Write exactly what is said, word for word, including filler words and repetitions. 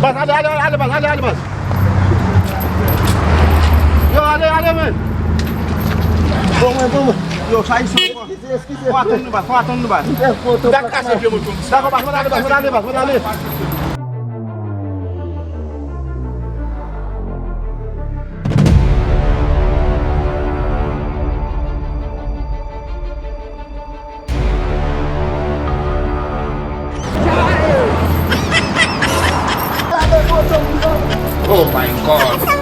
Baz, ale, ale, ale, baz, ale, ale, baz. Yo, ale, ale, men. Bon, mwen, bon, mwen. Yo, sa isi. Eskize, eskize. Fò atann nou, baz, fò atann nou, baz. Mwen fè foto. Dakò, baz, mwen ale, baz, mwen ale, baz, mwen ale. Oh my God.